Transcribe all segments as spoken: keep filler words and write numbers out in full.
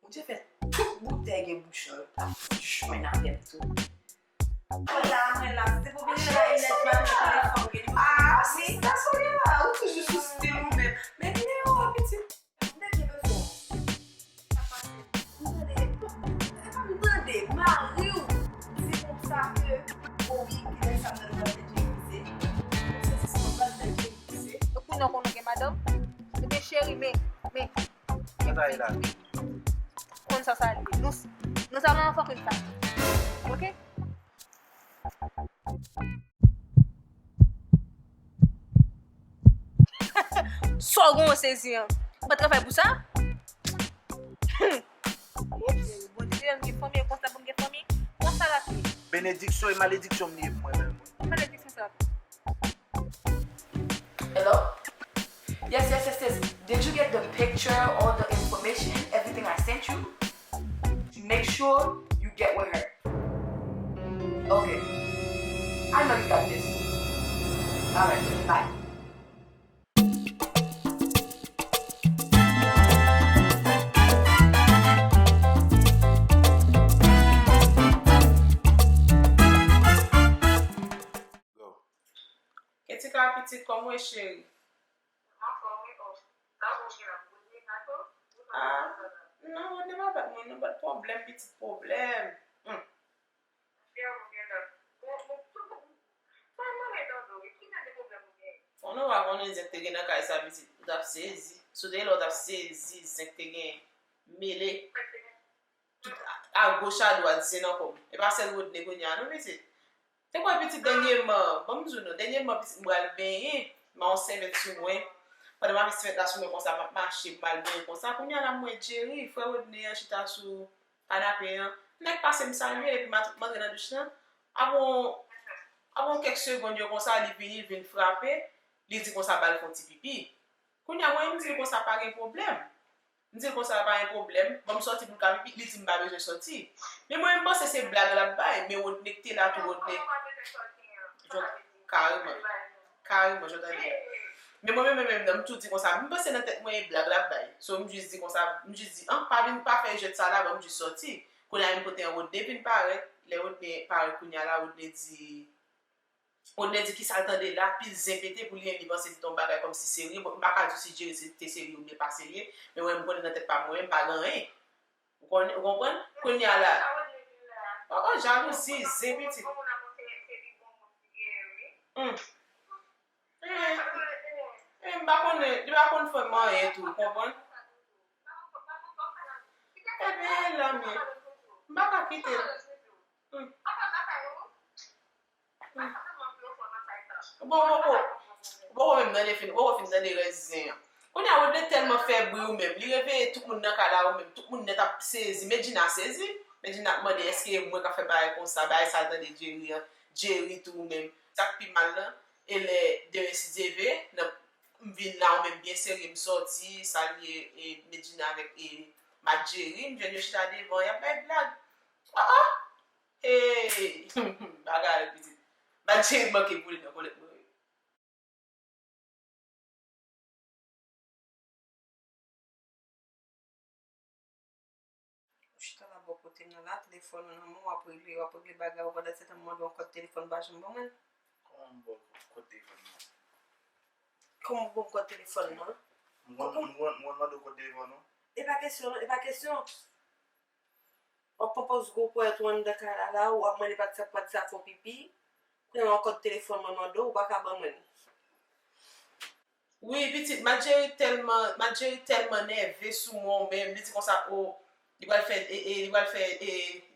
Bondye fè tout boutèy gen bouchon, yo t ap jwenn avè m tou. Mwen la, mwen la, se pou vin la, e lè di maten nan telefòn, gen li. Ah, sista Sonia, ou toujou sou stil ou menm. Men nimewo a, pitit. M te byen bezwen w. Sa pase? M tande, m tande mari w di konsa ke, o wi, kilè sa m nan nan te Jay Kise. Ou sezi si w nan te Jay Kise. Epi non, konnen gen madanm. Ou gen cheri, men, men. Sa ta ye la? Konn sa sa ye. Nou, nou sa nan anfòk yon sa. Oke? Sa w gen w sezi an? Ou pa t travay pou sa? Bondye te fè m gen fanmi, e konsa pou m gen fanmi? Konsa l ap ye. Benediksyon e malediksyon m ye pou mwen menm. Malediksyon sa. Hello? Yes, yes, yes, yes. Did you get the picture, all the information, everything I sent you? Make sure you get with her. Okay. I know you got this. Alright, bye. Go. Ketika pitit, kòman w ye, cheri? Anfòm, wi, o. Sa w gen la, Rodney gato? Ah, non, Rodney pa bat mwen, non, bat pwoblèm, pitit pwoblèm. Hmm. Monchè, ou gen lòt. Bon, bon, bon, bon, mwen mande tande, wi, ki jan de pwoblèm ou gen? Bon, nou pa konnen zen k te gen nan kay sa, pitit, ou t ap sezi. Si w te la, ou t ap sezi, zen k te gen mele. Tout a, a goch, a dwat, zen nan kò m. E pa sèl Rodney kounye a, non, pitit. Te kwè pitit dènyèman, ban m di w non, dènyèman pitit m pral benyen, m a yon sèvèt sou mwen. Pandan m ap met sèvèt la sou mwen konsa, m ap mache, m al benyen konsa. Kounye a la m wè Jerry, frè Rodney an chita sou kanape an. Nèg pase m salye, epi m a, m antre nan douch lan. Apre yon, apre yon kèk segonn yo konsa, li vini, li vin frape, li di konsa ba l fè yon ti pipi. Kounye a mwen menm m di l konsa pa gen pwoblèm. M di l konsa pa gen pwoblèm, ban m sòti pou l ka pipi, li di m pa bezwen sòti. Men mwen m panse se blag l ap bay, men Rodney k te la tou, Rodney. Kareman, kareman, jan w tande a. Men mwen menm, menm, menm, non, m tou di konsa, m panse nan tèt mwen e blag l ap bay. So, m jis di konsa, m jis di, an, pa vin, pa fè jwèt sa la, ban m jis sòti. Kounye a, m kote an Rodney vin parèt, lè Rodney parèt kounye a la, Rodney di, Rodney di kisa l tande la, pil zen pete pou li menm, li panse li te yon bagay kòmsi serye. Bon, m pa ka di w si Jerry se, te serye oubyen pa serye, men mwen, m konnen nan tèt pa mwen, m pa gen anyen. Ou konnen, ou konprann? Kounye a la. O, o, jalouzi, zen pitit. Hmm. Eh, eh, m pa konnen, li pa konn fè m anyen tou, ou konprann? Ebyen, e la m ye. M pa ka kite l. Hmm. Hmm. Bon, ou poko, ou poko menm tande fin, ou poko fin tande rès zen an. Kounye a, Rodney tèlman fè bri ou menm, li reveye tout moun nan kay la ou menm, tout moun nèt ap sezi. Medjina sezi. Medjina ap mande, èske e mwen k ap fè bagay konsa, bagay sa l tande Jerry an, Jerry tou ou menm. Sa k pi mal lan, e lè demen si Dye vle, nan, m vin la ou menm byen serye, m sòti, salye, e, Medjina avèk, e, Madjeri, m jwenn yo chita devan, y ap bay blag. Oh, oh! Hey! Bagay, pitit. Madjeri manke boule nan kòlèt mwen, wi. Ou chita la bò kote m nan la, telefòn ou nan men w, w ap regle, w ap regle bagay ou, pandan se tan m mande w kòd telefòn ou pa janm ban mwen l. Kòman m ba w kòd telefòn mwen? Kòman w ban m kòd telefòn mwen? M konn, m konn, m konn mande w kòd telefòn ou? E pa kesyon, non, e pa kesyon. W ap pran pòz gwo ponyèt ou anndan kay la la, w ap mande pati sa, pati sa fè w pipi. Kounye a yon kòd telefòn mwen mande w, ou pa ka ban mwen l. Wi, pitit, Madjeri tèlman, Madjeri tèlman nève sou mwen menm, li di konsa, o, li pral fè, e, e, li pral fè, e,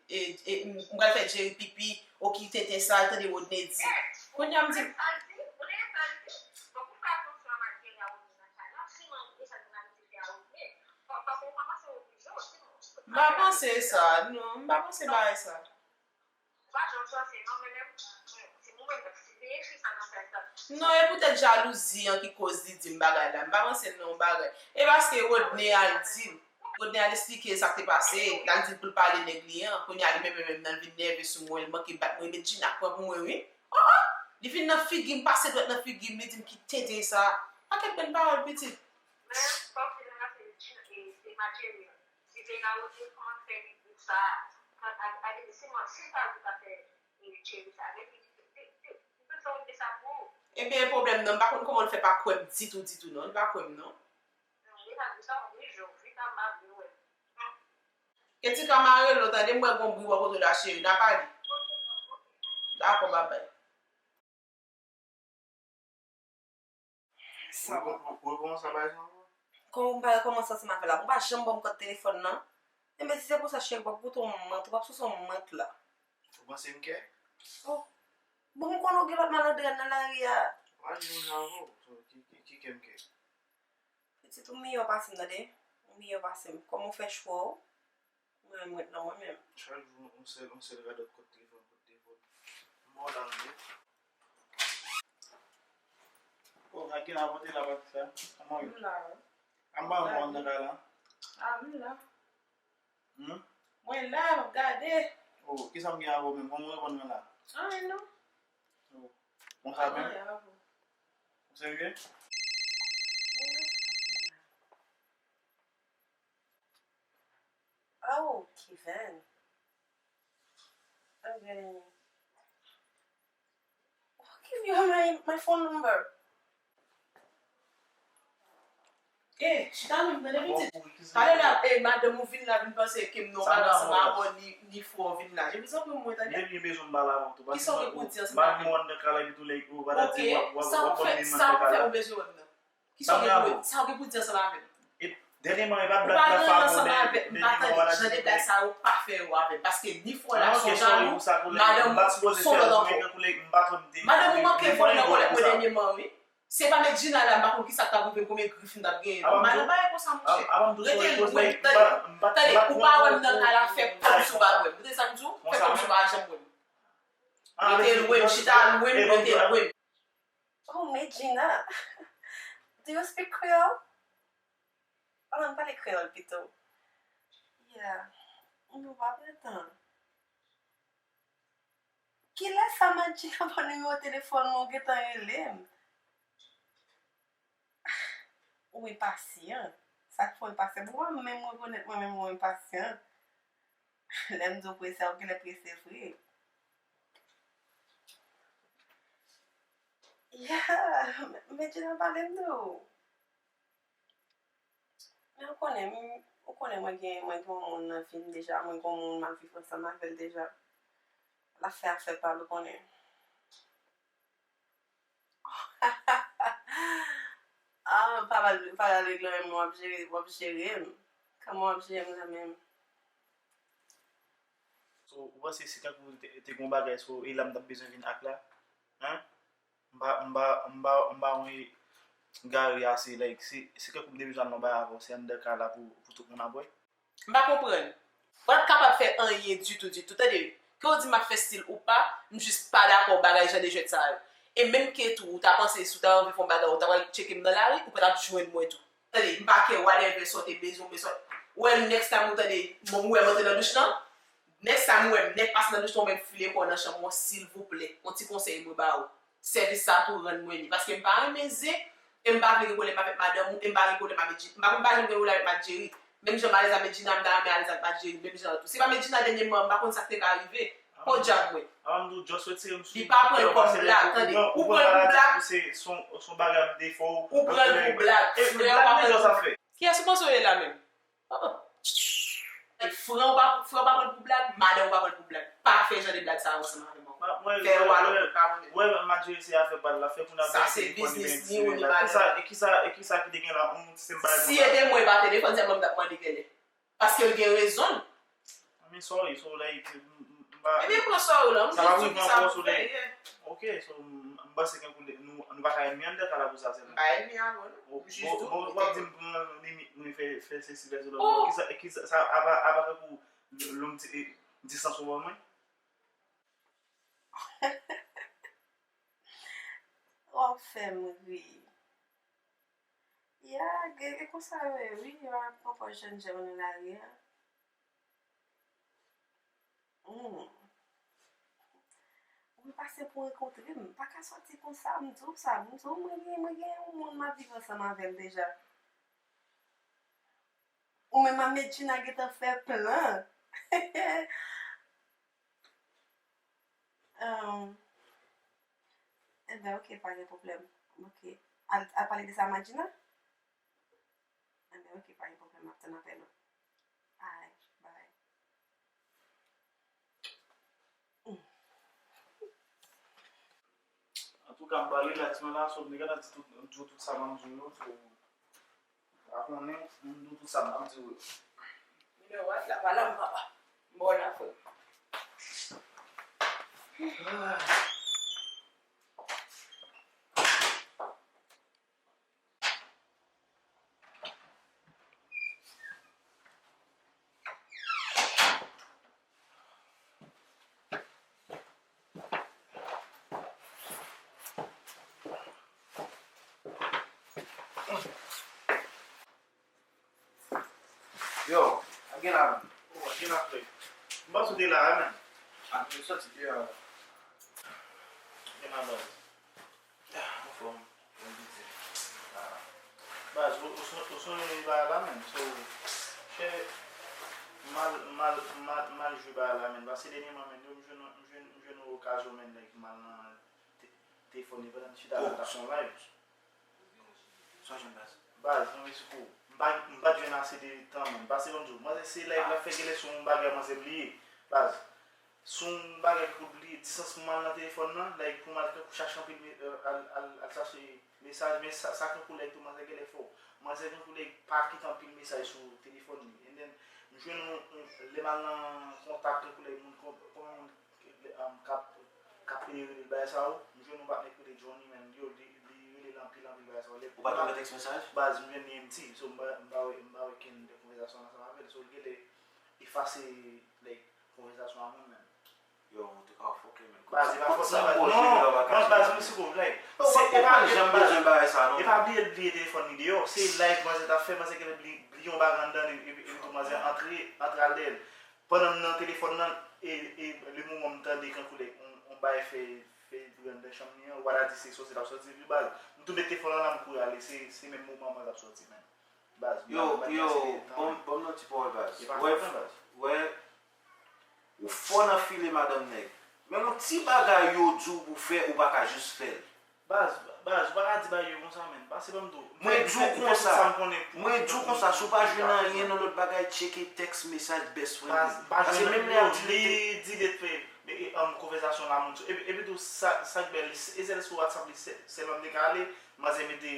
e, e, m, m pral fè Jerry pipi, o ki tenten sa, tande Rodney di. Kounye a m di, m pa panse sa, non, m pa panse bagay sa. Non, e poutèt jalouzi an ki koz li di m bagay la. M pa panse l nan yon bagay. E paske Rodney al di l. Rodney al esplike l sa k te pase. L al di l pou l pale nèg li an. Kounye a li menm menm nan l vin nève sou mwen. L manke bat mwen. Medjina pran pou mwen, wi. Oh, oh! Li vin nan figi m, pase dwèt nan figi m. Li di m ki tenten sa. Pakèt bèl pawòl, pitit. Men, fòk li nan se, se Madjeri an. Jena Rodrigue, kòman fè li di sa? A, a, a, si mwen, si m pa di pa fè, e, cheri sa, men li, li, li, li, li fè w di sa pou ou. Ebyen, pwoblèm nan, m pa konn kòman l fè pa kwè m ditou, ditou, non. Li pa kwè m, non. Non, li pa di sa, wi, Jovita, m pa vle wè. Ketika mare l, tande m wè gon bri bò kote w la, cheri, n a pale. Dakò, babay. Sa bon. Ou, ou, ou rekòmanse ap bay sa ankò? Kòman m pa rekòmanse ansanm avè l la? Ou pa janm ban m kòd telefòn nan. Enben, si se pou sa, cheri, w ap goute yon mant, w ap souse yon mant la. Ou panse m kè? Oh. Bon, m konnen w gen lòt malandren nan lari a. Ou pa di moun sa ankò. So, ki, ki, ki kè m kè? Pitit, ou miyò pase m, tande. Ou miyò pase m. Kòman w fè chwa w? Mwen, mwen, nan mwen menm. Chak jou, yon sèl, yon sèl radòt kòd telefòn, kòd telefòn. M ba w la, tande. Oh, gade la, pote la, pote sa. Kòman yo? M la, wi. An ba mwen nan kay la. Ah, m la. Hmm? Mwen la, m ap gade. Oh, kisa m gen avè w menm? Kòman w reponn mwen la? Anyen non. Oh. Konsa menm? Anyen avè w. Ou serye? Mwen la, sa pa fè mal. Oh, Kevin. Okay. I'll give you my, my phone number. Eh, chita menm, tande pitit. Pale la, eh, madanm ou vin la, vin panse ke m nan bagay ansanm avè w, ni, ni frè w vin la. Epi zanmi mwen, tande. Depi bezwen m pale avè w tou. Kisa w gen pou di ansanm avè m? Mwen nan kay la, epi tou lè ou pa ta di w ap, w ap, w ap ban m nan kay la. Sa w fè, sa w fè ou bezwen wè m nan? Kisa w gen pou, sa w gen pou di ansanm avè m? E dènyèman, e pa blag la fè avè w, dènyèman w pa ta di jan de blag sa yo pa fè yo avè m. Paske ni frè la se yon jalou, madanm ou se yon lòt ankò. Madanm ou manke vòlè nan kòlèt mwen dènyèman, wi. Se pa Medjina la, m pa konn kisa k t ap rive m, konbyen grif m t ap genyen. Non, madanm pa gen konsa, monchè. Rete lwen m, tande. Tande, ou pa wè m nan kay la, fè kòmsi w pa wè m. Ou tande sa m di w? Fè kòmsi w pa janm wè m. Rete lwen m, chita lwen m, rete lwen m. Oh, Medjina. Do you speak Creole? Ann pale kreyòl pito. Yeah. Nou pa pran tan. Kilè sa Medjina ba w nimewo telefòn mwen, ou gentan rele m? Ou enpasyan. Sa k fè w enpasyan? Bon, mwen menm rekonèt mwen menm mwen enpasyan. Lè m di w prese a, ou genlè prese vre. Ya, men, men Djina pale m de ou. Men ou konnen, m, ou konnen mwen gen, mwen gen yon moun nan vi m deja, mwen gen yon moun m ap viv ansanm avè l deja. L ap fè afè pa l, ou konnen. Ah, pa pral, pa pral regle anyen, w ap jere, w ap jere m. Kòman w ap jere m la menm? So, ou panse si tankou te, te gon bagay, so, e la m t ap bezwen vin ak la? Hein? M pa, m pa, m pa, m pa yon egare ase, like, si, si tankou m te bezwen al nan bagay avè w, se anndan kay la pou, pou tout moun ap wè. M pa konprann. Ou pa t kapab fè anyen ditou, ditou. Tande, ke w di m ap fè stil ou pa, m jis pa dakò bagay jan de jwèt sa yo. E menm ke tou, ou ta panse si w ta anvi fè yon bagay, ou ta pral tcheke m nan lari, ou pa t ap jwenn mwen tou. Tande, m pa kè whatever sa w te bezwen, oubyen sa w, well, next time ou tande, bon, ou wè m antre nan douch lan, next time ou wè m nèt pase nan douch lan, ou menm file kò w nan chanm mwen, silvouplè, yon ti konsèy mwen ba ou. Sèvis sa tou rann mwen li. Paske m pa renmen zen, e m pa vle gen pwoblèm avèk madanm ou, e m pa gen pwoblèm avèk Dji-, m pa konn pa janm gen pwoblèm avèk Madjeri. Menm jan m alèz ak Medjina, m ta renmen alèz ak Madjeri, menm jan an tou. Se pa Medjina dènyèman, m pa konn sa k te ka rive. Podyab mwen. Avan m di w, just retire m sou. Li pa pran l kòm blag, tande. Ou pran l pou blag. Se, se yon, se yon bagay m te fè w. Ou pran l pou blag. Frè w pa pran l pou blag. Kiyès ou panse w ye la menm? Oh. Frè w pa, frè w pa pran l pou blag, madanm ou pa pran l pou blag. Pa fè jan de blag sa yo ansanm avè m ankò. Fè yo alò, pa konnen. Wè, Madjeri se afè pa l la, fè pou n ap. Sa se biznis ni ou ni madanm. Kisa, e kisa, e kisa ki te gen la, yon ti senp bagay konsa? Si e te mwen, e pa telefòn sèlman m t ap mande genlè. Paske l gen rezon l. I mean, sorry, so, like, m, m, m pa. Ebyen, pran sòy ou la, m jis di w kisa pou fè, yeah. Ok, so, m, m panse ke nou, nou pa ka ènmi anndan kay la pou sa sèlman. M pa ènmi avè w, non. M jis di w, ok. Bon, w ap di m pran limit mwen, fè, fè sesi, fè sela. Oh! Kisa, kisa, sa, apa, apa tankou long di-, distans ou ban mwen? W ap fè m ri. Ya, gen, gen konsa yo ye, wi, yo ap pran pòz jèn jan nan lari a. Hmm. Ou pase pou rankontre m, m pa ka sòti konsa, m di w sa, m di w mwen gen, mwen gen yon moun m ap viv ansanm avè l deja. Ou menm ak Medjina gentan fè plan. Um, enben, ok, pa gen pwoblèm. Ok. Al, al pale de sa a Madjina? Enben, ok, pa gen pwoblèm, m ap tann apèl ou. Alright, bye. Antouka, m pral rilaks mwen la, so m te gentan di tout, di w tout sa m ap di w yo, so, w a konnen, m di w tout sa m ap di w yo. Nimewo a la, pa la, m papa. M ba w la, frè. Yo, a gen la menm. Oh, a gen la frè. M panse w te la a menm. A, m te soti deyò a. Gen la baz. Ah, anfòm, bon piti. Ah. Baz, ou, ou son-, ou sonje bagay la menm. So, chè, mal, mal, mal, mal jwe bagay la menm. Pase dènyèman menm, yo, m jwenn, m jwenn, m jwenn yon okazyon menm, nèg mal nan te-, telefòn li pandan m chita la, t ap fè yon live. Sonje m, baz. Baz, mwen mèsi pou ou. M pa, m pa t jwenn ase de tan, menm. Pase ban m di w, manzè se live l ap fè genlè se yon bagay manzè bliye. Baz, se yon bagay pou l bliye. Distans pou m al nan telefòn nan, like, pou m al tankou chache anpil, al, al, al chache mesaj, men sa, sa tankou like tou manzè genlè fò. Manzè tankou like pa kite anpil mesaj sou telefòn li. And then, m jwenn yon, yon, lè m al nan kontak tankou like moun kon, kòman moun um, k ap, k ap rele, rele bagay sa yo, m jwenn yon patnè ki rele Johnny, man, yo, li, li rele l anpil, anpil bagay sa yo. Ou pa t wè text message? Baz, m jwenn li empty, so m pa, m pa wè, m pa wè kenn de konvèsasyon ansanm avè l, so l genlè efase, like, konvèsasyon a moun, man. Yo, antouka, w fòkè, man. Baz, e pa fòt mwen, baz. Non, non, baz, mwen si kou, like, se, e pa, janm bezwen bagay sa, non, e pa bliye l bliye telefòn li deyò, se live manzè t ap fè, manzè genlè bliye, bliye yon bagay anndan li, epi, epi tou manzè antre, antre al dèyè l. Pandan m nan telefòn nan, e, e, le moman m tande kankou lè yon, yon bagay fè, fè bri anndan chanm li an, ou pa ta di se sòsye t ap sòti, epi baz, m tou met telefòn nan la, m kouri ale, se, se menm moman an t ap sòti, man. Baz, m pa, m pa gen ase de tan. Yo, ban m, ban m nan ti pawòl, baz. E pa fòt mwen, baz. Wè, ou fò nan file madanm nèg. Men yon ti bagay yo di w pou fè, ou pa ka jis fè l. Baz, baz, ou pa ka di bagay yo konsa, man. Pase ban m di w. Mwen di w konsa, mwen di w konsa, si w pa jwenn anyen nan lòt bagay, tcheke text message best friend li. Pase menm lè y ap delete, li delete, men, men, e, um, konvèsasyon la moun sou. Epi, epi tou, sa, sa k bèl, e sèl sou WhatsApp li, sèl, sèlman m te ka ale, manzè mete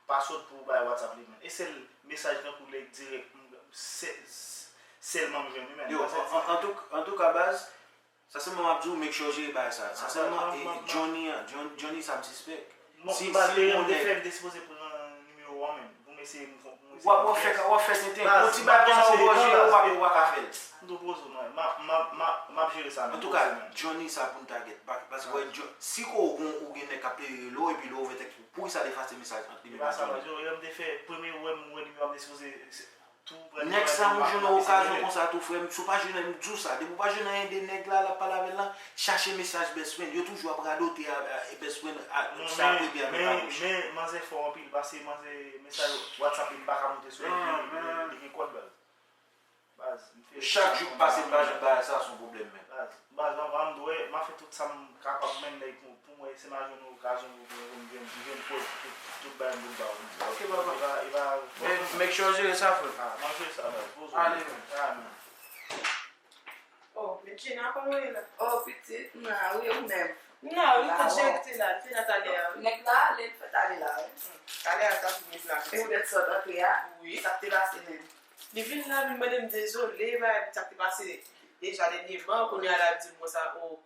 password pou bagay WhatsApp li, man. E sèl mesaj tankou lè dirèk, sè-, sèlman m jwenn li, man. Yo, an, an, an tou, antouka, baz, sensèman, m ap di w, make sure w jere bagay sa. Sensèman, e, Johnny an, John-, Johnny sa m sispèk. Si, si yon nèg. M te fè, m te sipoze pran nimewo w an menm. Pou m eseye, pou m eseye. W ap, w ap fè, w ap fè tenten. Yon ti bagay konsa ou pa jere, ou pa, ou pa ka fè l. M tou poze w, man. M ap, m ap, m ap, m ap jere sa menm. Antouka, Johnny sa pou n ta gèt. Pa, paske, wè, Jo-, si ko ou gon, ou gen nèg k ap rele w, epi lè w ouvè tèks ou, poukisa l efase mesaj ant li menm ak Johnny? E pa sa, baz, yo, yo, m te fè, premye ou wè m, ou wè nimewo a, m te sipoze, se, Nèg sa, ou jwenn yon okazyon konsa tou, frè m. Si w pa jwenn anyen, m di w sa. Depi w pa jwenn anyen de nèg la, l ap pale avè l lan, chache mesaj best friend. Yo toujou ap radote a, a, best friend, a, sa premye a nan kabouch. Men, men, manzè fò anpil, pase manzè mesaj WhatsApp li, m pa ka moute sou li, li, li, li gen kòd, baz. Baz, m fè. Chak jou k pase, m pa jwenn bagay sa, se yon pwoblèm, men. Baz. Baz, anvan m dwe, m ap fè tout sa m kapab, men, like, pou, pou mwen, si m a jwenn yon okazyon pou, pou, pou m jwenn, m jwenn koz, tout, tout bagay m pou m ba w. Ok, papa. E pa, e pa, men, make sure w jere sa, frè. Ah, m ap jere sa, baz. Poze w. Ale, men. Ah, men. Oh, men Gina, kòman w ye la? Oh, pitit, m la, wi, ou menm? M la, wi, kot Jerry te la, li te la talè a, wi. Nèg la ale, li fè talè la, wi. Hmm, talè a, l t ap vin la. E ou nèt sot antre a? Wi. Sa k te pase menm? Li vin la, vin mande m dezole, bay, sa k te pase deja dènyèman, kounye a l ap di m konsa, o,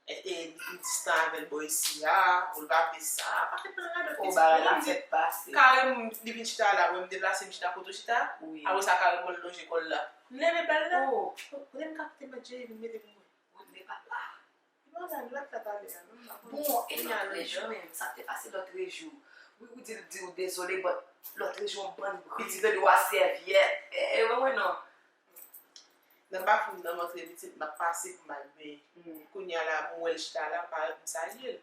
e, e, m distan avè l bò isi a, o, l pa vle sa, pa fè pran radòt pitit, bagay la fèk pase. Karèman, li vin chita la, mwen m deplase, m chita kote w chita, wi. Apre sa, karèman, l lonje kò l la. M leve bal la. O, kote m ka koute mèt Jerry vin mete pou mwen? Wi, men papa. Bon, e lòtrejou menm, sa k te pase lòtrejou? Wi, ou di l di w dezole, but lòtrejou yon bann pitit vle di w a sèvyèt. E, e, wè mwen non. Nan bafouy m nan m antre pitit, m ap pase pou m al benyen. Kounye a la, m wè l chita la, m pa, m salye l.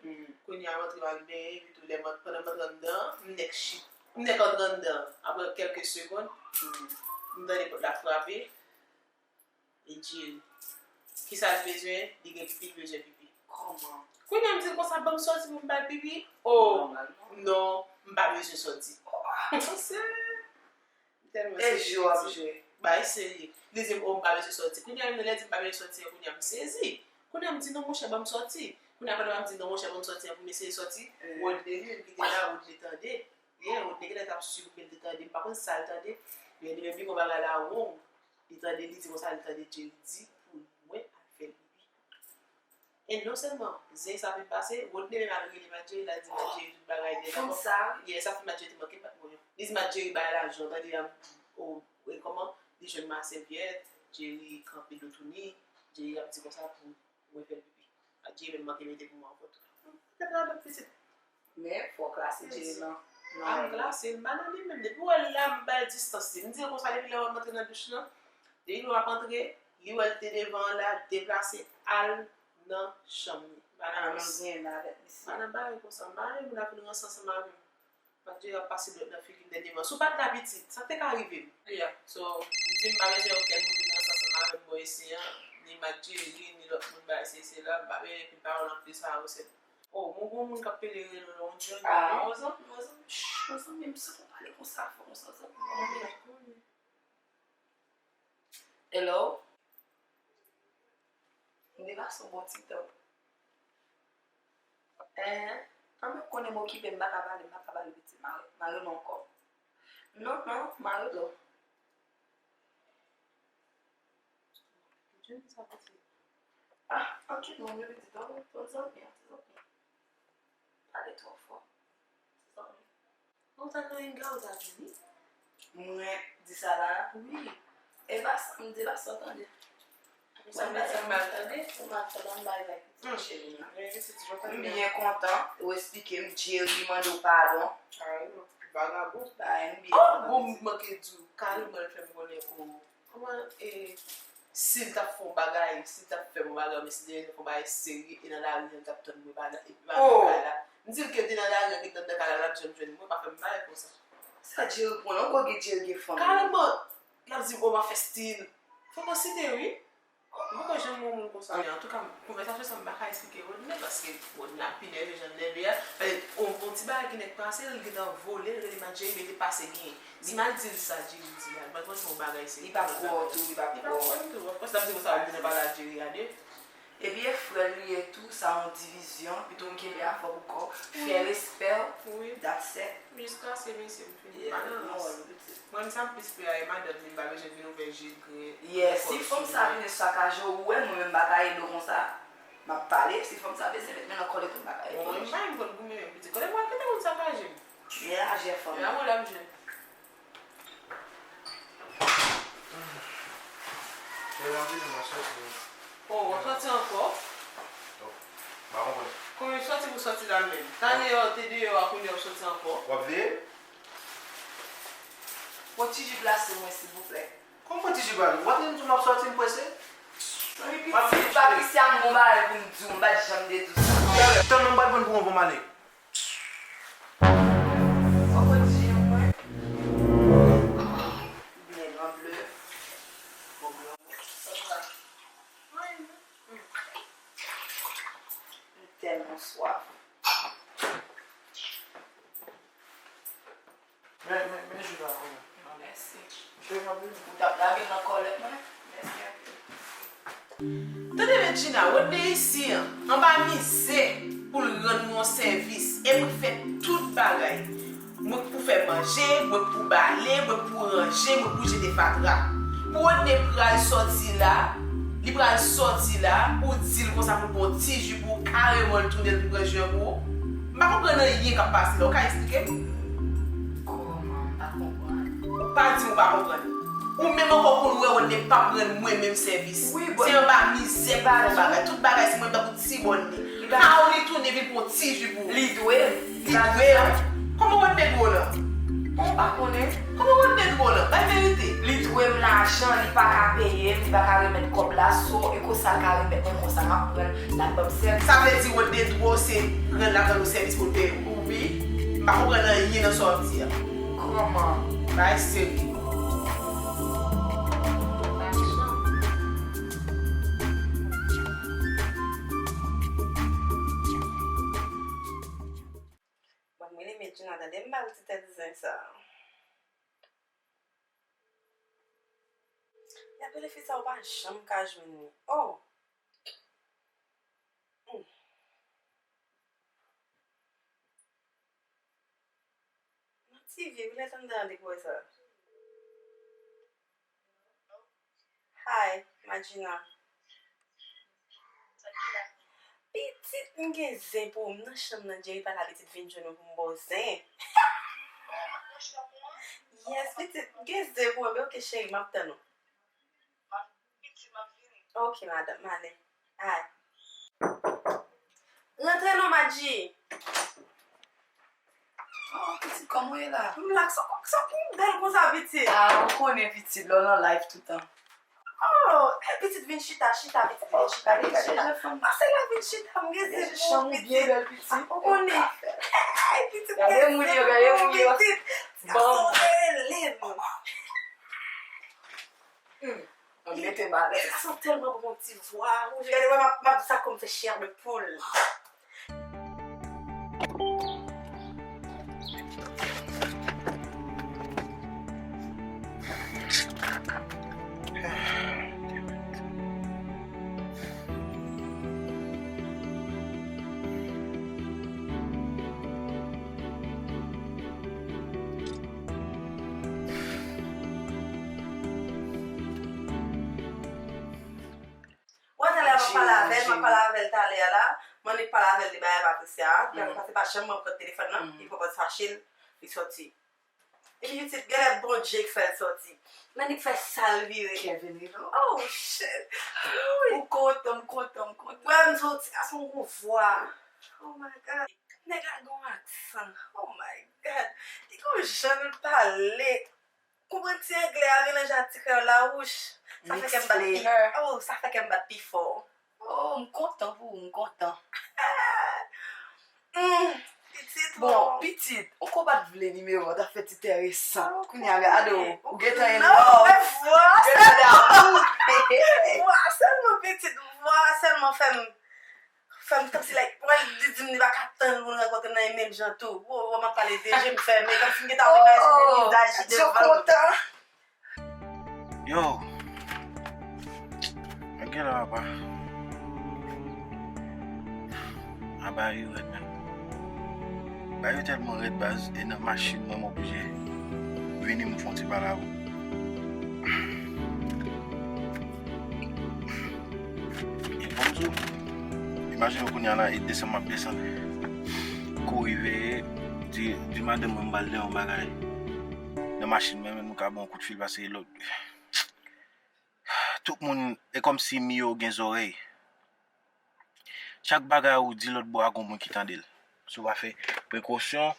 Kounye a, m antre m al benyen, epi tou lè m ant-, pandan m antre anndan an, m nèk chit-, m nèk antre anndan an. Apre kèlke segonn, M tande pòt la frape. Li di, kisa l bezwen? Li gen pipi, li bezwen pipi. Kòman? Kounye a m di l konsa, ban m sòti pou m ba l pipi. Oh, non, m pa bezwen sòti. Oh, se, m tèlman sezi. E jwe w ap jwe. Bagay serye. Li di m, oh, m pa bezwen sòti. Kounye a, lè l di m pa bezwen sòti an, kounye a m sezi. Kounye a m di, non, monchè, ban m sòti. Kounye a, pandan m ap di, non, monchè, ban m sòti an, pou m eseye sòti, Rodney li menm ki te la, Rodney tande. Yeah, Rodney genlè t ap swiv, men li te tande, m pa konn sa l tande. Men li menm li pran bagay la wrong. Li tande, li di konsa, li tande Jerry di pou mwen al fè l pipi. E non sèlman zen sa vin pase, Rodney menm al rele Marjorie, l al di Marjorie tout bagay nèt. Konsa? Yeah, sa fè Marjorie te manke bat mwen. Li di Marjorie bay lajan, tande, a, o, e kòman, li jwenn ma sèvyèt, Jerry kanpe do Tony, Jerry ap di konsa pou mwen fè l pipi. Marjorie menm manke mete pou mwen ankò tou. Tèt la dòt pitit. Men, fò w klase Jerry nan, nan règ la. A, m klase, m pa nan li menm. Depi w wè l la, m bay distans li. M di l konsa, depi lè w ap antre nan douch lan, depi lè w ap antre, li wè l te devan an la, deplase, al nan chanm li. Pa nan, pa nan bagay konsa. M pa renmen moun ap vin ranse ansanm avè m. Marjorie ap pase dwèt nan figi m dènyèman. Si w pa t la pitit, sa te ka rive m. Yeah. So, m di m pa bezwen okenn moun vin ranse ansanm avè m bò isi an, ni Marjorie, ni lòt moun bagay se, se la, m pa bezwen epi pawòl anplis a yo, se Oh, mwen gon moun k ap pele rele w la, yon Johnny. Ah, yon zanmi, yon zanmi, ch, yon zanmi, m santi w pale konsa, fò konsa, zanmi. Hello? M te pase yon bon ti tan. Hein? An mwen konnen m okipe, m pa ka pale, m pa ka pale piti, m a, m a rele w ankò. Non, non, m a rele w. Johnny sa pase. Ah, antre non, bebe, di tan, tan zanmi, an ti zanmi. Pale twò fò. Ti zanmi. Ou ta nan enga, ou ta vini? Mwen di sa la? Wi. E pa sa, m di pa sa, tande. Mwen pa sa mal tande. Ou mal tande, m bay bay pitit cheri m nan. M byen kontan, ou eksplike m, Jerry mande w padon. Kareman, vagabon. Ba, m byen kontan. Oh, bon, m manke di w, kareman l fè m konnen, oh. Kòman, e, si l t ap fè yon bagay, si l t ap fè m yon bagay, men si te fè yon bagay serye, e nan lari an, l t ap tann mwen, pa nan, epi pa nan kay la. M di l ke l te nan lari an, ke l t anndan kay la, l ap janm jwenn mwen, pa fè m bagay konsa. Sa Jerry pran, yon gwo gen Jerry gen fanm. Kareman, l ap di m, oh, m ap fè stil. Fòk ansite, wi. M poko janm wè yon moun konsa. Antouka, konvèsasyon sa, m pa ka eksplike Rodney, paske Rodney ap pi nève jan l nève a. Paske yon, yon ti bagay ki nèk pase, l gentan vole, l rele Marjorie, mete pase genyen. Di m al di l sa Jerry di a, li pa t konn se yon bagay serye. Li p ap kwè w tou, li p ap kwè w. Li p ap kwè m tou. Of course, l ap di konsa, ou vin pale a Jerry a de. Epi e frè l li ye tou, sa yon divizyon, pito w kenbe afè w pou kò w, fè respè w, that's it. Jiska se mesye m fini. Yeah, pa nan rans. Mwen, sa m plis pè a, e madanm li, m pa bezwen vin ouvè je grenn. Yeah, si fanm sa vin sakaje w, ou wè mwen menm m pa ka ede w konsa. M ap pale, si fanm sa bezwen met men nan kòlèt ou, m pa ka ede w. Mwen menm, m konn goumen menm, pitit. Kote mwen, kote moun sakaje m? Men lajè fanm. Men la mwen la m jwenn. Lè m ap vini, m ap sòti. Oh, w ap sòti ankò? Oh, m pa konprann. Konbyen sòti pou sòti la menm? Talè w te deyò a, kounye a w sòti ankò? W ap veye? Pran ti jip la sou mwen, silvouplè. Kòman pran ti jip la? W ap veye m di w m ap sòti, m prese? Mezanmi, pitit Patricia, m gon bagay pou m di w, m pa t janm te di w sa. Tann non, m pral pran pou yon bon male. Byen, an ble. Bon, ble. M tèlman swaf. Men, men, men, jus la, men. Mèsi. Ou t ap lage nan kòlèt mwen? Mèsi anpil. Tande, Medjina, Rodney isi an, anba mizè pou l rann nou yon sèvis, e pou l fè tout bagay. Mwen k pou fè manje, mwen k pou bale, mwen k pou ranje, mwen k pou jete fatra. Pou Rodney pral sòti la, li pral sòti la, ou di l konsa pou l pran yon ti ji pou ou, kareman l tounen l vin pran ji an pou ou. M pa konprann anyen k ap pase la, ou ka eksplike m? Kòman m pa konprann? Ou pa di m ou pa konprann. Ou menm ankò konn wè Rodney p ap rann mwen menm sèvis. Wi, bon. Se anba mizè pou fè bagay. Tout bagay se mwen tankou ti bòn li. Li pa... How li tounen vin pran ti ji pou ou? Li dwe m. Li dwe w? Kòman Rodney dwe w lan? Bon, m pa konnen. Kòman Rodney dwe w lan? Bay verite. Li dwe m lajan, li pa ka peye m, li pa ka remèt kòb la, so, e konsa l ka remèt mwen konsa, m ap pran l, l ap ban m sèvis. Sa vle di Rodney dwe w se rann l ap rann ou sèvis pou l peye w? Wi. M pa konprann anyen nan sa w ap di a. Kòman? Bagay serye. Lè apele fi sa, ou pa janm ka jwenn li. Oh! Hmm. Nan T V, wi, lè tann dan li kwè sa. Hi, Madjina. Pitit, m gen zen pou ou. M nan chanm nan, Jerry pale a pitit, vin jwenn ou pou m ba w zen. Yes, pitit, m gen zen pou ou. Men ok, cheri, m ap tann ou. Ok, madanm, m ale. Ay. Rantre non, Madji. Oh, pitit, kòman w ye la? M la, sa, sa pou m bèl konsa, pitit? Ah, ou konnen, pitit, lè w nan live toutan. Oh, eh, pitit, vin chita, chita, pitit, vin chita, vin chita. Pase la, vin chita, m gen zen pou ou, pitit. Ou konnen. Hey, pitit, gade moun yo, gade moun yo. Pitit, ti gason rele m. Hmm. Mwen mete m alèz. Sa sent tèlman bon, ti vwa. Ou gade, wè, m ap, m ap di sa kòm fè chè de poul. Wè, talè a m ap pale avè l, m ap pale avè l talè a la. M annik pale avè l de bagay Patricia a. Paske pa janm mwen pran telefòn nan, li pran pòz fache l, li sòti. Epi pitit, genlè Bondye k fè l sòti. Nan li k fè sa l vire. Kevin rive. Oh, shit. Wi. M kontan, m kontan, m kontan. Wè, m di w, ti gason gon vwa. Oh my God. Nèg la gon aksan. Oh my God. Li gon jan l pale. Konprann ti anglè a melanje ak ti kreyòl la, wouch. Sa fè kè m bat pi, oh, sa fè kè m bat pi fò. Oh, m kontan pou ou, m kontan. Hmm, pitit. Bon, pitit, ou ko pa t vle nimewo a, w ta fè ti tèresan. Kounye a, gade w, ou gentan in love. Non, men vwa sèlman. Vwa sèlman, pitit, vwa sèlman fè m Fè m tann si, like, wè l di, di m li pa ka tann pou l rankontre m nan yon menm jan tou. Wo, wo, m ap pale de je m fèmen, kòmsi m gentan ap imajine vizaj li devan m. Yo, men gen la apa. Aba yo rèd, men. Ba yo tèlman rèd, baz, e nan machin mwen, m oblije vini m fè yon ti pale avè w. E kòmsi, imajine w kounye a la, e desann m ap desann. Kouri veye, di, di madanm mwen m pral lè yon bagay. Nan machin mwen, men nou ka ban yon kout fil, paske lòt. Tout moun, e kòmsi miyo gen zòrèy. Chak bagay ou di lòt bò a, gon moun ki tande l. Si w pa fè prekosyon,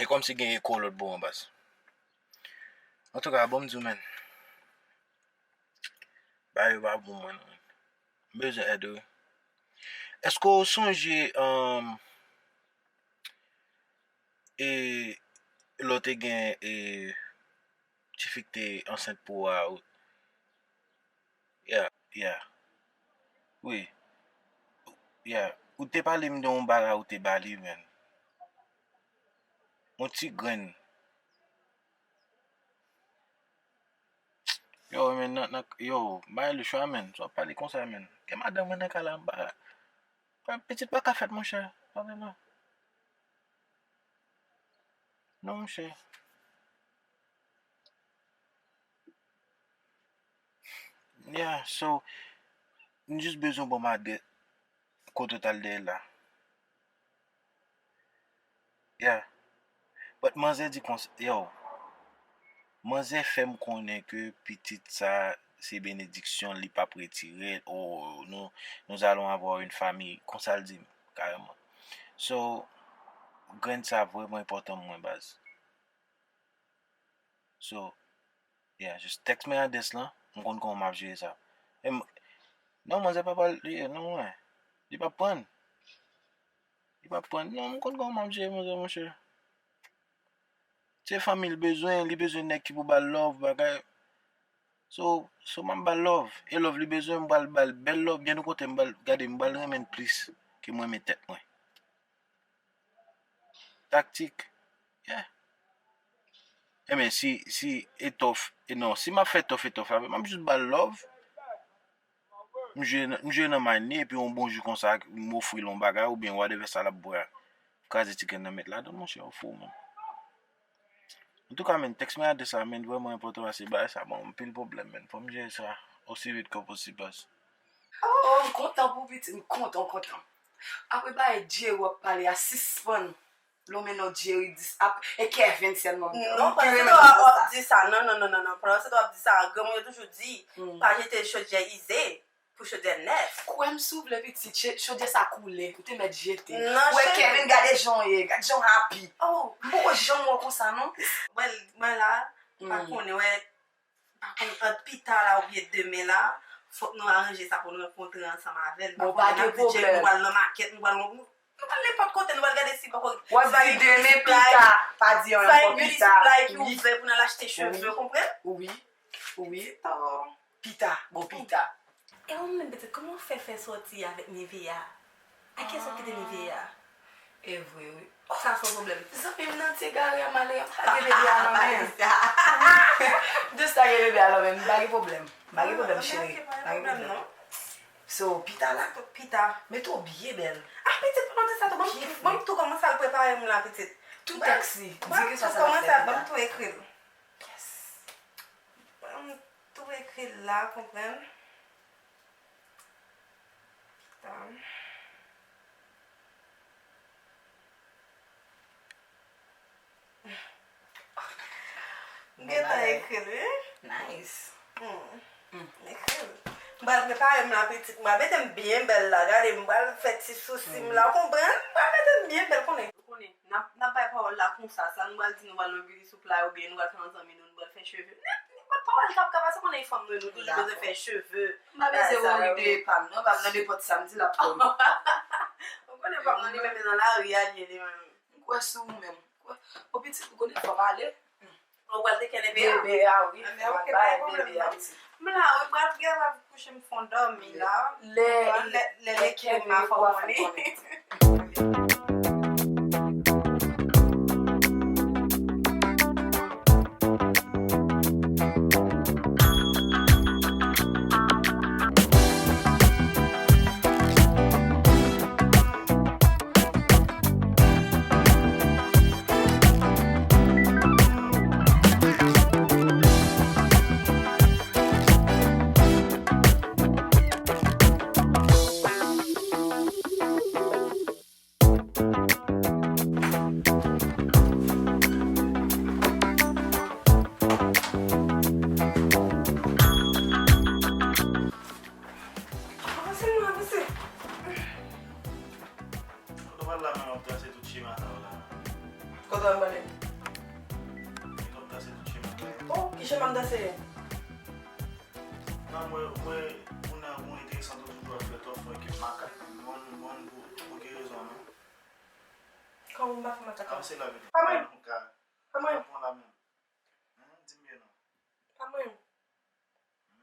e kòmsi gen eko lòt bò an baz. Antouka, bon, m di w, men. Bagay yo pa bon, mwen, non. M bezwen èd, wi. Èske w sonje, um, e, lè w te gen, e, tifi k te ansent pou ou a, ou, yeah, yeah. Wi. Yeah. Ou te pale m de yon bagay ou te ba li, men. Yon ti grenn. Yo, men, nan, nan, yo, bay li chwa, men. Sa w pale konsa, men. Gen madanm mwen nan kay la, m pa. Pitit pa ka fèt, monchè. Pa vre, non. Non, monchè. Yeah, so, m jis bezwen w ban m adrès kote w t al dèyè l la. Yeah. But manzè di konsa, yo, manzè fè m konnen ke pitit sa, se benediksyon, li p ap retire l. Oh, nous, nous allons avoir une famille. Konsa l di m, kareman. So, grenn sa vrèman enpòtan pou mwen, baz. So, yeah, just text mwen adrès lan, m konn kòman m ap jere sa. E m, non, manzè pa pral, li, non, mwen. Li p ap pran. Li p ap pran. Non, m konn kòman m ap jere manzè, monchè. Se fanmi l bezwen, li bezwen nèg ki pou ba l love, bagay. So, so m ap ba l love. E love li bezwen, m pral ba l bèl love. Byen ou kote m pral, gade, m pral renmen l plis ke m renmen tèt mwen. Taktik. Yeah. Men si, si etòf, e non, si m ap fè tòf etòf la, m ap jis ba l love. M jwe nan, m jwe nan may li, epi yon bon jou konsa, m ofri l yon bagay, oubyen whatever sa l ap bwè. Kraze ti grenn nan met ladan, monchè, ou fou, man. Antouka, men, tèks meyadè sa, men, vrèman enpòtan, paske bagay sa ban m anpil pwoblèm, men. Fò m jere sa osi vit ke posib, baz. Oh, m kontan pou pitit, m kontan, m kontan. Apre bagay Jerry w ap pale a, sispann lonmen non Jerry dis ap, e Kevin sèlman m Non, pandan se ta w ap di sa, non, non, non, non, non, pandan se ta w ap di sa, granmoun yo toujou di, pa jete chodyè ize pou chodyè nèf. Kwè m si w vle pitit, che- chodyè sa koule, ou te mèt jete. Non, Wè cheri. Kevin, gade jan w ye, gade jan w happy. Oh, m poko janm wè w konsa, non. Mwen, mwen la, pa konnen, wè, pa konn ant pita la oubyen demen la, fòk nou aranje sa pou nou rankontre ansanm avè l. Bon, pa gen pwoblèm. Nou pral nan makèt, nou pral, nou pral nenpòt kote, nou pral gade si poko. W ap di demen pita, pa di anyen ankò pita. Fine Beauty Supply ki ouvè pou n al achte cheve, konprann? Wi, wi. Pita, bon pita. E ou menm pitit, kòman w fè fè sòti avèk Nevaeh? A kiyès w ap kite Nevaeh? E vre, wi. Sa se yon pwoblèm. Zanmi m nan ti egare a, malere, m pa gen bebe a nan men. De sa gen bebe a nan men, m pa gen pwoblèm. M pa gen pwoblèm, cheri. M pa gen pwoblèm. So, pita la. Pita. Men tou byen bèl. Ah, pitit, pa di sa tou. Ban m tou kòmanse al prepare m la, pitit. Tou tèks li. Di ke sa sa ap fè pita. Ban m tou ekri l. Yes. Ban m tou ekri l la, konprann. Pita. M gentan ekri l, wi. Nice. Hmm. M ekri l. M pral prepare m la, pitit. M pral mete m byen bèl la. Gade, m pral fè ti sousi m la. Ou konprann? M pral mete m byen bèl, konnen. Ou konnen, n ap, n ap bay pawòl la konsa. Sa nou pral di, nou pral nan beauty supply oubyen nou pral fè yon zanmi nou, nou pral fè cheve. Nenpòt pawòl k ap ka pase, konnen fanm nou, nou toujou bezwen fè cheve. M pa bezwen wori de pa m, non. Pa m nan nenpòt sa m di l ap konn. Ou konnen pa m nan li menm, nan lari a l ye li menm. M kwè sou ou menm. Kwè. Bon, pitit, ou konnen fò m ale. Ou pral te kenbe a? Bebe a, wi. Fò m al bay bebe a, pitit. M la, wi, m pral gen, m ap kouche, m fon dòmi la. Lè, lè, lè, lè kè m a fò konnen. Avanse non, avanse. Kote w pral la menm w ap trase tout chema sa yo la? Kote w pral pale? Kote w ap trase tout chema sa yo? Oh, ki chema m trase? Non, mwen, mwen, ou nan bon enteresan tou, toujou ap fè tòf, fè ke makak. Mwen, mwen, pou, pou ki rezon, non? Kòman m pa fè makak? Avanse la, pitit. Pa mwen. Pa mwen. Pran la menm. Hein, di m byen non. Pa mwen.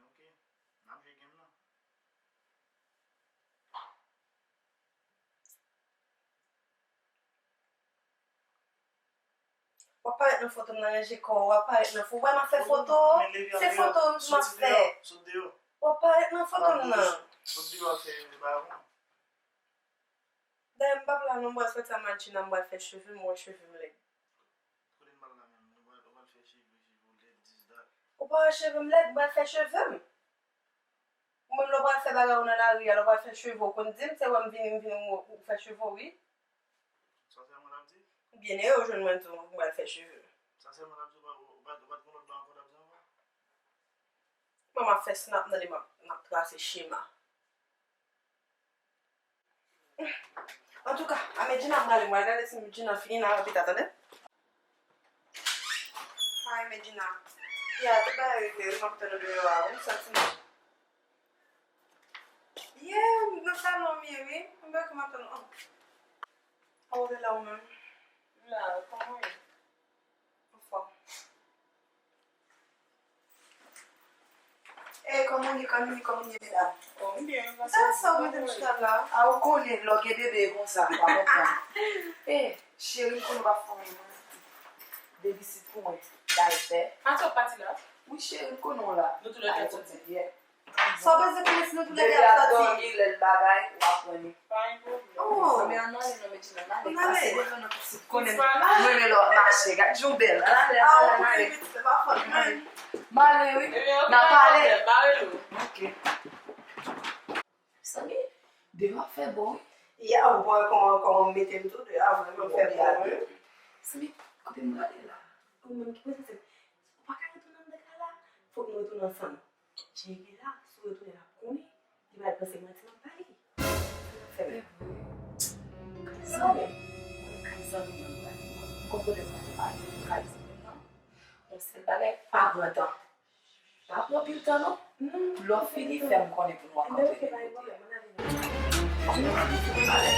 Ok. N ap jwe game nan. W ap parèt nan foto m nan ranje kò w, w ap parèt nan foto. Ou wè m ap fè foto? Se foto m ap fè. W ap parèt nan foto m nan. Sot deyò, fè bagay. Dayè m p ap la non, m pral sòti a Madjina, m pral fè cheve m, ou wè cheve m lèd. Kote n pral la menm? Nou pral, ou pral fè cheve, cheve w lèd, dis dat. Ou pa wè cheve m lèd, m pral fè cheve m. Ou menm lè w pral fè bagay ou nan lari a, lè w pral fè cheve w, konn di m, se wè m vini, m vini, m wè ou fè cheve w, wi. Sa sèlman l ap di? Byenere w jwenn mwen tou, m pral fè cheve m. Sa sèlman l ap di, ou pa, ou pa, ou pa t gon lòt bagay ankò l ap di ankò? Mwen m ap fè snap nan li, m ap, m ap trase chema. Antouka, a men Djina m prale, m pral gade si Djina fini nan rapita, tande? Ay, men Djina. Ya, tout bagay regle, m ap tann ou deyò a, wi, m santi m. Yeah, m nan salon m ye, wi. M wè ke m ap tann ou. Oh, ou te la ou menm? M la, kòman w ye? Anfòm. E, kòman w ye, kòman w ye, kòman w ye, medam? Oh, m byen, m pase. Sa, sa w mete m chita la? A, ou konnen, lè w gen bebe konsa, m pa konprann. E, cheri, m konnen w pa fè anyen, mwen. Babysit pou mwen. daypè. Pati w ap pati la? Wi, cheri, m konnen w la. Nou tou lè kat soti. Sa w panse konnen si nou tou lè ap soti? Depi ap dòmi, lè l bagay, w ap pran li. Pa gen pwoblèm. Oh. Zanmi an, n ale non, Medjina, n ale. Pase devan nan pitit. Konnen m renmen lè w ap mache. Gad jan w bèl. N ale, n ale, n ale. M ale, wi. N a pale. Ebyen, ok, pa gen pwoblèm, m a rele w. Ok. Zanmi, deyò ap fè bon, wi. Ya, ou wè kòman, kòman m mete m tou deyò a, vrèman fè bon, wi. Zanmi, kote m prale la? Ou menm ki poze se, ou pa ka retounen anndan kay la? Fòk nou retounen ansanm. Jere la, si w retounen l ap konnen, li pral panse manti m ap ba li. Sa n ap fè menm? Kay zanmi m, kay zanmi m nan nou pral. Konprann mwen pale, kay zanmi m nan. Yon sèl bagay, pa pran tan. Pa pran anpil tan non. Lè w fini, fè m konnen pou nou rankontre. Ebyen, ok, pa gen pwoblèm, ann ale.